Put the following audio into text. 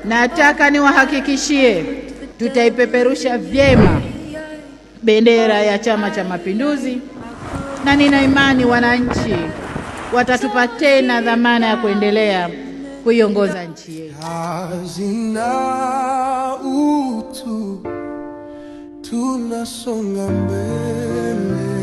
Nataka niwahakikishie tutaipeperusha vyema bendera ya Chama cha Mapinduzi, na nina imani wananchi watatupa tena dhamana ya kuendelea kuiongoza nchi yetu. Hazina utu, tunasonga mbele.